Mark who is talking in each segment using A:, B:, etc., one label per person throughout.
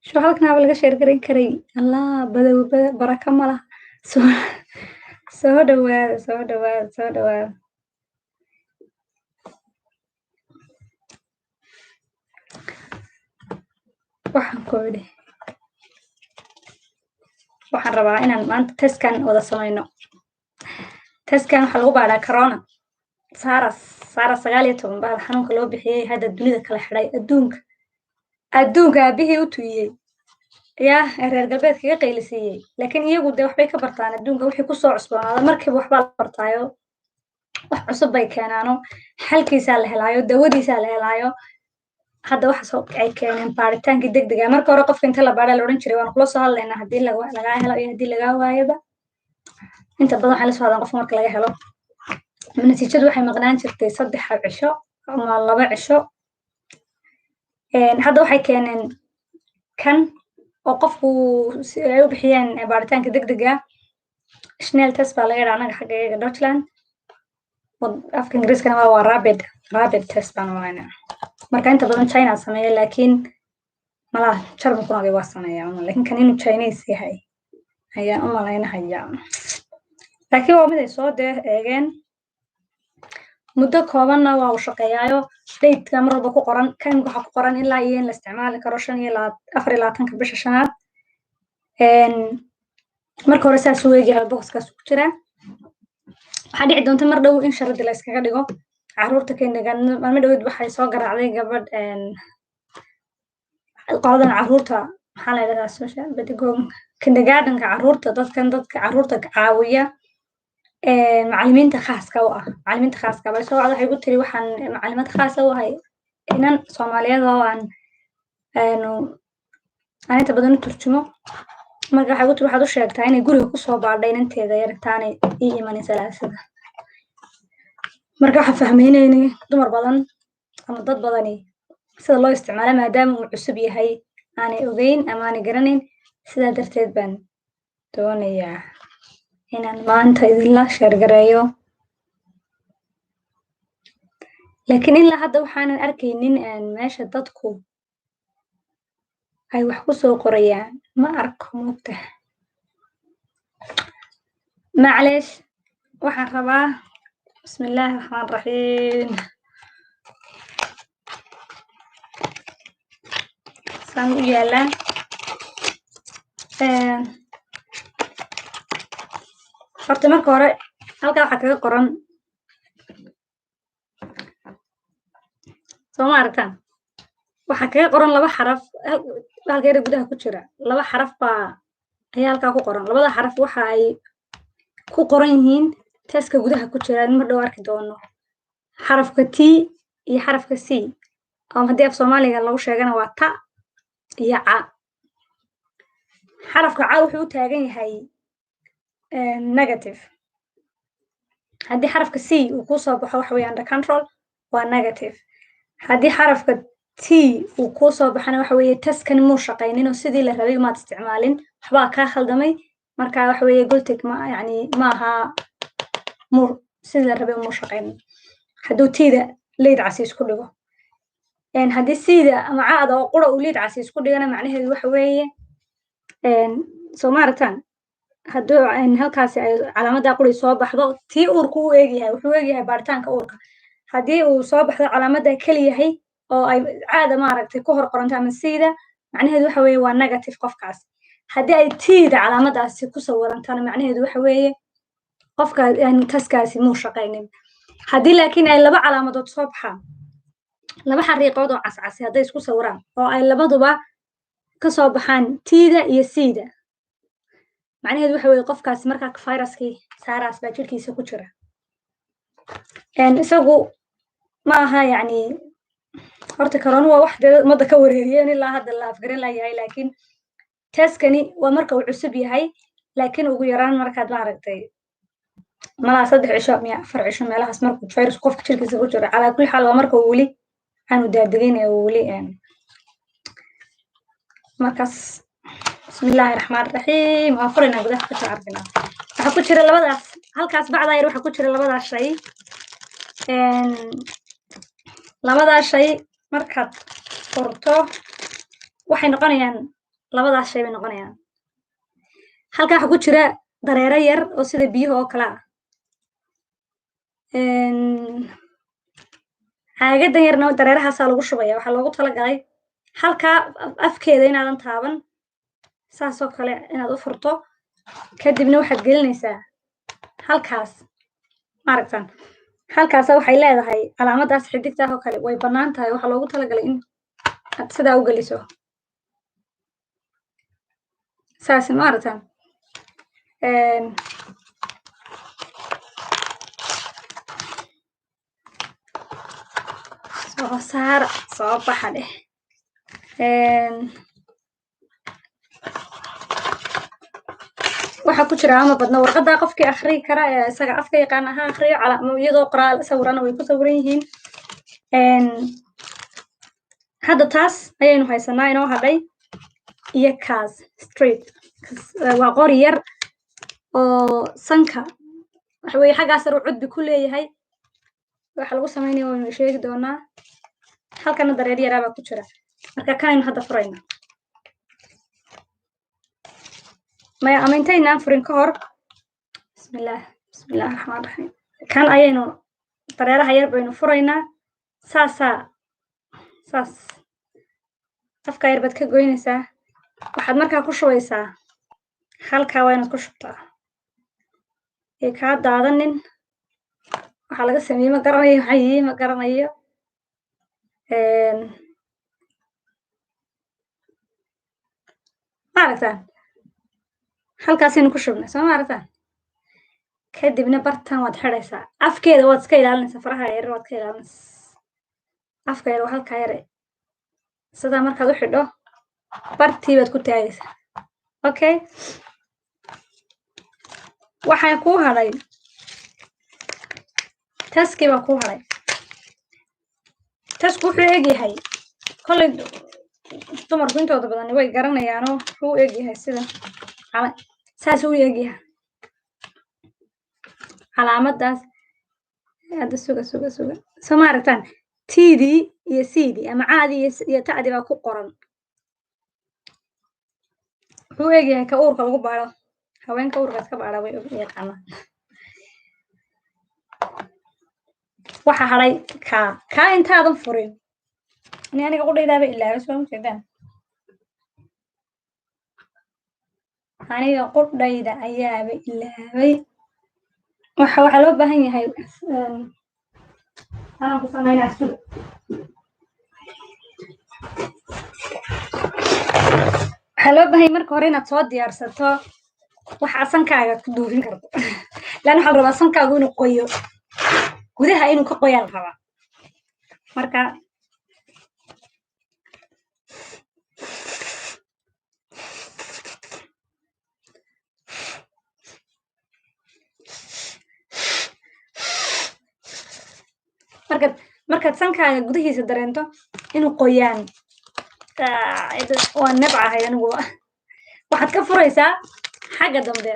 A: Sho halkan aaba laga share garan karay. Allah badow baraka ma laha. Soo dhawaada, soo dhawaada, soo dhawaada. Waxaan ku idhi, waxaan rabaa inaan maanta testkan wada samayno. Testkan waxaa lagu baadhaa corona, SARS, SARS 19 baa xanuunka loo bixiyey, hadda dunida kala xidhay, adduunka aabihii u tuyey, yaa ee reer galbeedka kaga qaylisiiyey. Laakiin iyagu dee waxbay ka bartaan adduunka wixii kusoo cusboonaada, markiiba waxbaa la bartaayo, wax cusub bay keenaano, xalkiisaa la helaayo, dawadiisaa la helaayo. Hadda waxa soo ay keeneen baaritaankii degdega. Marka hore qofka inta la baadhaa la odhan jiray, waan kula soo hadlaynaa haddii lagaa helo iyo haddii lagaa waayaba. Inta badan waxay la soo hadlaan qofka marka laga helo. Natiijadu waxay maqnaan jirtay 3 cisho ama 2 cisho. Hadda waxay keeneen kan oo qofku si ay u bixiyeen baaritaanka degdega, Schnell test baa laga yidhaha anaga xagga iyaga Deutschland. Afka Ingiriiskana waa rapid test baan umalaynaya. Marka inta badan China sameeya, laakiin malaha Jarmalkuna adi waa sameeya, laakiin kan inuu Chinese yahay ayaan u malaynahaya. Laakiin waa mid ay soo dee eegeen, muddo koobanna waa uu shaqeeyaayo. Dateka mar walba ku qoran kan waxaa ku qoran ilaa iyo in la isticmaali karo shan iyo 24-ka bisha shanaad. Marka hore saas uu eegyahay, boxkaas ku jiraa. Waxaa dhici doonta mar dhow in sharadi la iskaga dhigo caruurta kindergarten. Maalmo dhaweyd waxay soo garaacday gabadh qoladan caruurta, maxaa la yidhahdaa, social pedagogue, kindergartenka caruurta, dadkan dadka caruurta caawiya, macallimiinta khaaska u ah. Macallimiinta khaaska bay soo wacday, waxay ku tiri, waxaan macalimad khaasa u ahay inan Soomaaliyeed oo aan inta badan u turjumo. Marka waxay ku tiri, waxaad u sheegtaa inay guriga kusoo baadhay inanteeda yar intaanay ii imanin Salaasada. Marka waxaan fahmaynayni dumar badan ama dad badani sida loo isticmaalo, maadaama uu cusub yahay, aanay ogeyn ama aanay garanayn. Sidaa darteed baan doonayaa inaan maanta idinla share gareeyo. Laakiin ilaa hadda waxaanan arkaynin meesha dadku ay wax ku soo qorayaan, ma arko, moogta. Macleesh, waxaan rabaa, bismillaahi raxmaan raxiim, saan u yaalaa. Horta marka hore halkaa waxaa kaga qoran, soo ma aragtaan? Waxaa kaga qoran laba xaraf halka yara gudaha ku jira. Laba xaraf baa ayaa halkaa ku qoran. Labada xaraf waxa ay ku qoran yihiin teska gudaha ku jira, mar dhow arki doono, xarafka T iyo xarafka C, ama haddii af Soomaaliga lagu sheegana waa ta iyo ca. Xarafka ca wuxuu u taagan yahay negative. Haddii xarafka C uu kuu soo baxo, waxa weeye under control, waa negative. Haddii xarafka T uu kuu soo baxana, waxa weeye teskani muu shaqaynin oo sidii la rabay maad isticmaalin, waxbaa kaa khaldamay. Marka waxa weeye gültig ma, yani ma aha, muu sidii la rabay muu shaqaynin hadduu T-da leyd casi isku dhigo. Haddii C-da ama ca'da oo qura uu leyd casi isku dhigana, macnaheedu waxa weeye, soo ma aragtaan, hadduu halkaasi ay calaamadda quri soo baxdo, tii uurku u eegyahay, wuxuu eegyahay baaritaanka uurka. Haddii uu soo baxdo calaamadda keliyahay oo ay caada maaragtay ku hor qoranto ama C-da, macnaheedu waxa weeye waa negative qofkaas. Haddii ay T-da calaamaddaasi ku sawirantana, macnaheedu waxa weeye qofka taskaasi muu shaqaynin. Haddii laakiin ay laba calaamadood soo baxaan, laba xariiqood oo cascasi hadday isku sawiraan oo ay labaduba ka soo baxaan T-da iyo C-da, macnaheedu waxa weeye qofkaasi markaa viruskii SARS baa jirkiisa ku jira. Isagu ma aha, yacni horta corona waa wax dee ummadda ka wareeriyeen, ilaa hadda la afgaran layahay. Laakiin teskani waa marka uu cusub yahay. Laakiin ugu yaraan markaad maaragtay malaha 3 cisho miya 4 cisho meelahaas markuu virus qofka jirkiisa ku jiro, calaa kulli xaal waa marka uu weli aanu daadegin ee uu weli markaas. Bismillaahi raxmaan raxiim, waa furaynaa, gudaha ku jira arkaynaa. Waxaa ku jira labadaas, halkaas bacdaa yar waxaa ku jira labadaas shay. Labadaas shay markaad furto waxay noqonayaan Labadaas shay bay noqonayaan. Halkaa waxaa ku jira dareere yar oo sida biyaha oo kale ah. Caagadan yarna dareerahaasaa lagu shubaya. Waxaa loogu talagalay halkaa afkeeda inaadan taaban, saasoo kale inaad u furto, kadibna waxaad gelinaysaa halkaas. Maaragtaan, halkaasa waxay leedahay calaamaddaas xidigtaah oo kale, way bannaan tahay. Waxaa loogu talagalay in aad sidaa u geliso saas, maaragtaan. Soo saara, soo baxa dheh. Waxaa ku jira ama badna warqadda. Qofkii akhriyi kara ee isaga afka yaqaan ha akhriyo, iyadoo qoraal sawirana way ku sawiran yihiin. Hadda taas ayaynu haysanaa inoo hadhay iyo kaas straight waa qori yar oo sanka waxa weeye xaggaas yar uu cudbi ku leeyahay. Waxa lagu sameynaya waynu sheegi doonaa. Halkana dareer yaraa baa ku jira. Marka kanaynu hadda furayna maya, ama intaynaan furin ka hor, bismillaah, bismillahi raxmaan raxiim, kan ayaynu dareeraha yar baynu furaynaa. Saasaa saas afka yar baad ka goynaysaa. Waxaad markaa ku shubaysaa halkaa. Waa inaad ku shubtaa ee kaa daadanin. Waxaa laga sameeyey ma garanayo, waxaa yihi ma garanayo. Ma aragtaan? Halkaasaynu ku shubnay, soo ma aragtaan? Kadibna bartan waad xidhaysaa, afkeeda waad iska ilaalinaysaa, faraha yar waad ka ilaalinaysaa. Afka yar waa halkaa yare. Sidaa markaad u xidho, bartii baad ku taagaysaa. Okay, waxaa kuu hadhay taskii baa kuu hadhay. Tasku wuxuu egyahay, kolley dumarku intooda badan way garanayaanoo, wuxuu u egyahay sida saas u egyahay calaamaddaas. Hadda suga, suga, suga. Soo ma aragtaan Tdii iyo Cdii ama caadii iyo tacdii baa ku qoran? Wuxuu u egyahay ka uurka lagu baadho. Haweenka uurka iska baadha way yaqaanaan. Waxa hadhay kaa intaadan furin ni aniga qudhaydaaba ilaaway. Soo ma jeedaan? Aniga qudhayda ayaaba ilaaway. Waxaa loo baahan yahay anaan ku sameynaa. Suga. Waxaa loo baahan yahay marka hore inaad soo diyaarsato waxa sankaaga ku duufin karto, lan waxaa la rabaa sankaagu inuu qoyo, gudaha inuu ka qoyaa la rabaa. Marka markaad sankaaga gudihiisa dareento inuu qoyaan, waa nebcahay anigu, waxaad ka furaysaa xagga dambe.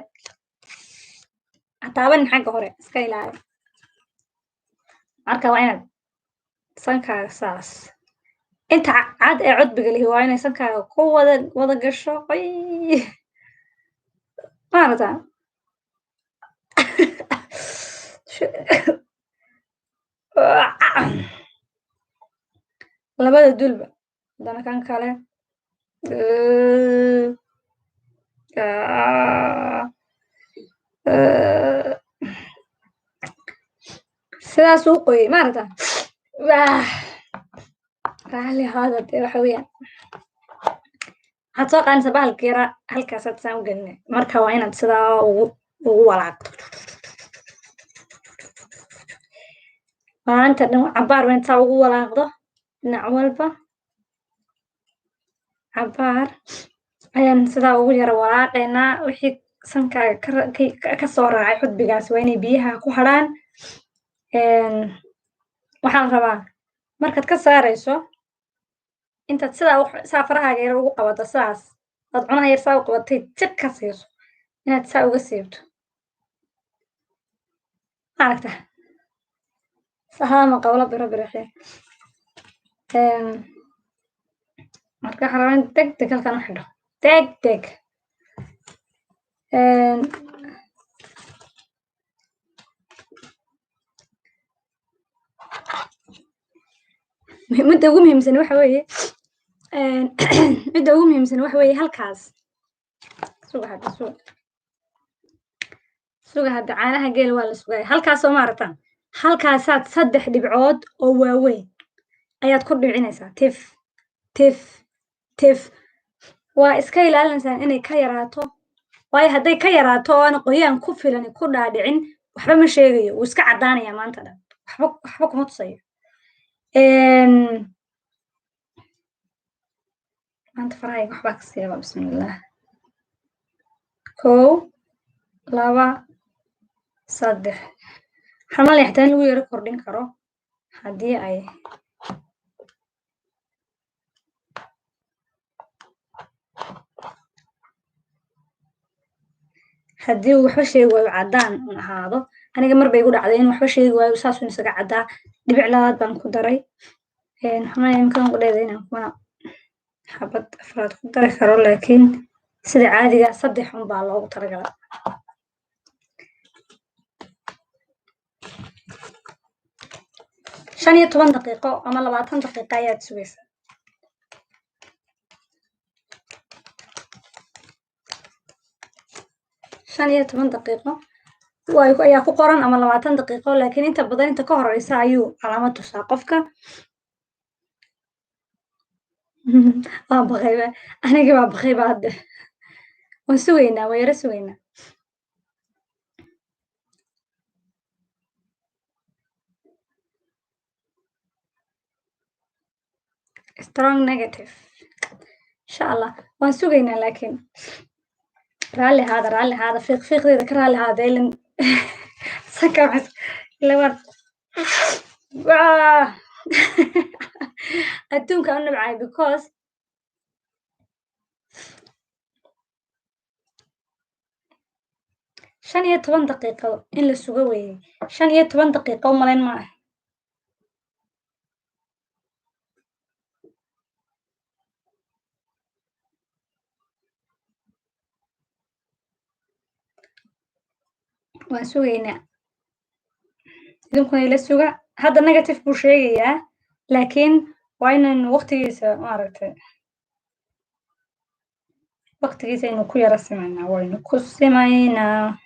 A: Ha taabanin xagga hore, iska ilaali. Marka waa inaad sankaaga saas inta cad ee cudbiga lihi waa inay sankaaga ku wada gasho. Ay, maarata labada dulba. Haddana kan kale sidaas uu qoyay, maarata. Raalli ahaada. Dee waxa weeyaan waxaad soo qaadanaysaa bahalka yaraa, halkaasaad saan u gelinay. Marka waa inaad sidaa ugu walaaqto maanta dhan cabaar. Waa inaad saa ugu walaaqdo dhinac walba. Cabaar ayaan sidaa ugu yara walaaqaynaa. Wixii sankaaga ka soo raacay cudbigaas waa inay biyaha ku hadhaan. Waxaa la rabaa markaad ka saarayso intaad sidaa saa farahaaga yar ugu qabato, sidaas aad cunaha yar saa u qabatay, jig ka siiso, inaad saa uga siibto. Maaragta sahaama qablo biro biraxee. Marka waxaa rabaa in deg deg halkan u xidho. Deg deg. Muhiimadda ugu muhiimsan waxa weeye, midda ugu muhiimsan waxa weeye halkaas. Suga hadda, suga, suga hadda. Caanaha geela waa la sugaya. Halkaas oo maaragtaan, halkaasaad saddex dhibcood oo waaweyn ayaad ku dhibcinaysaa. Tif tif tif. Waa iska ilaalinaysaan inay ka yaraato, waayo hadday ka yaraato oo aana qoyaan ku filan ku dhaadhicin, waxba ma sheegayo, wuu iska caddaanaya maanta dhan, waxba kuma tusayo. Maanta farahayga waxbaa ka siiyaba. Bismillah. 1, 2, 3. Waxaan malaya xitaa in lagu yaro kordhin karo haddii ay haddii uu waxba sheegi waayo, caddaan un ahaado. Aniga mar bay igu dhacday in waxba sheegi waayo, saasuun isaga caddaa. Dhibic labaad baan ku daray. Waxaan malaya imkaan ku dheeday inaan kuna xabad afraad ku dari karo, laakiin sida caadiga saddex un baa loogu talagalay. 15 daqiiqo ama 20 daqiiqo ayaad sugaysaa. 15 daqiiqo ayaa ku qoran ama 20 daqiiqo, laakiin inta badan inta ka horeysa ayuu calaamad tusaa qofka. Waan baqayba, anigii baa baqayba hadda. Waan sugaynaa, waan yaro sugaynaa. Strong negative, insha Allah. Waan sugaynaa, laakiin raalli ahaada, raalli ahaada, fiiq fiiqdeeda ka raalli ahaada. Ilan sanka ila waan adduunka u nabcay because 15 daqiiqo in la sugo weeye. 15 daqiiqo u malayn maaha. Waan sugaynaa, idinkuna ila suga. Hadda negative buu sheegayaa, laakiin waa inaynu waqtigiisa, maaragtay, waqtigiisa aynu ku yara simaynaa, waynu ku simaynaa.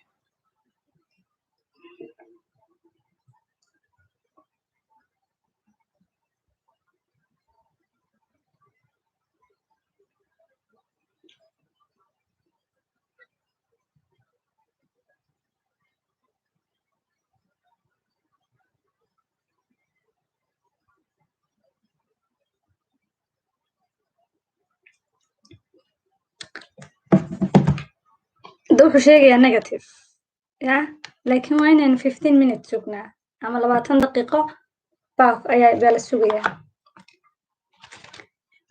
A: Hadda wuxuu sheegayaa negative ya, laakiin waa inaynu 15 minutes sugnaa ama 20 daqiiqo baa ayaa baa la sugayaa.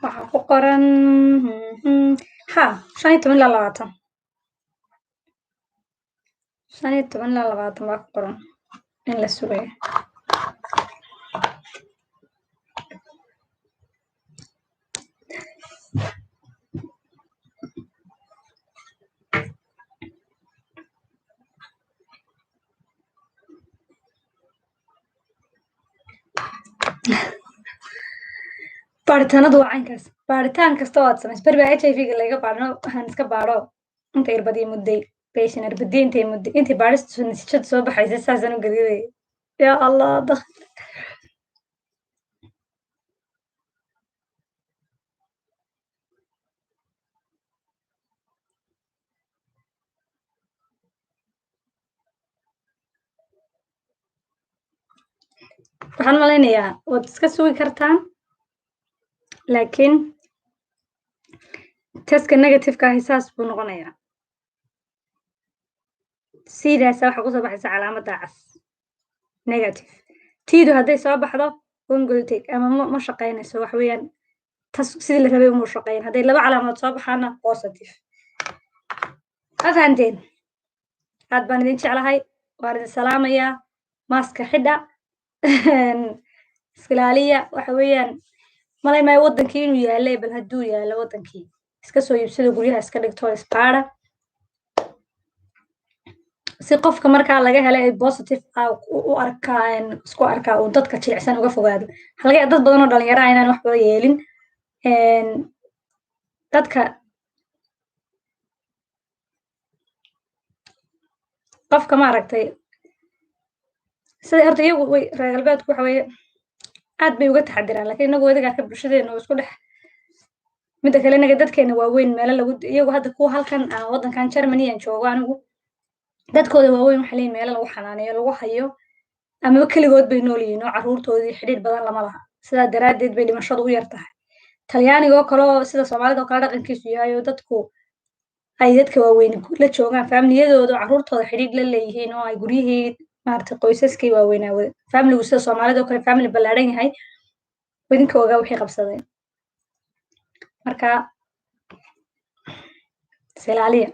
A: Waxaa ku qoran ha 15 ilaa 20, 15 ilaa 20 baa ku qoran in la sugayo. Baaritaanadu waa caynkaas. Baaritaan kasta oo aad samayso, beri baa HIV-ga laga baadhno, waxaan iska baadho inta irbadii mudday beshan irbadii intay mudday, intay baadhistu natiijada soo baxaysa, saasaan u gariirayay. Ya Allah, dak. Waxaan malaynayaa waad iska sugi kartaan, laakiin testka negative-ka ahi saas buu noqonayaa. Sidaasa waxaa kusoo baxaysa calaamadda cas, negative. Tiidu hadday soo baxdo, one ama ma shaqaynayso, wax weeyaan tas sidii la rabay uma shaqayn. Hadday laba calaamadood soo baxaana, positive. Ma fahanteen? Aad baan idin jeclahay, waan idin salaamayaa. Maaska xidha, iskilaaliya. Waxa weeyaan malay maayo waddankii inuu yaalay, bal hadduu yaalo waddankii. Iska soo iibsada, guryaha iska dhigto, isbaara, si qofka markaa laga helay ay positive u arkaa, isku arkaa, uu dadka jilicsan uga fogaado. Waxaa laga yaaba dad badan oo dhalinyaro ah inaan waxba yeelin dadka. Qofka maaragtay sida horta iyagu way, reer galbeedku waxa weeye aad bay uga taxadiraan, lakiin inagu wadigaa ka bulshadeena oo isku dhex. Midda kale, inaga dadkeena waaweyn meelo lagu, iyagu hadda kuwa halkan aan waddankan Germany aan joogo anigu, dadkooda waaweyn waxay leeyihin meelo lagu xanaaneeyo, lagu hayo, amaba keligood bay nool yihiin oo carruurtoodii xidhiidh badan lama laha. Sidaa daraaddeed bay dhimashadu u yar tahay. Talyaaniga oo kale oo sida Soomaalida oo kale dhaqankiisu yahay, oo dadku ay dadka waaweyn la joogaan faamiliyadooda oo carruurtooda xidhiidh la leeyihiin, oo ay guryihii maaragtay qoysaskii waaweynaa wada faamiligu sida Soomaalida oo kale faamili ballaadhan yahay, idinka ogaa wixii qabsadeen. Marka is ilaaliya.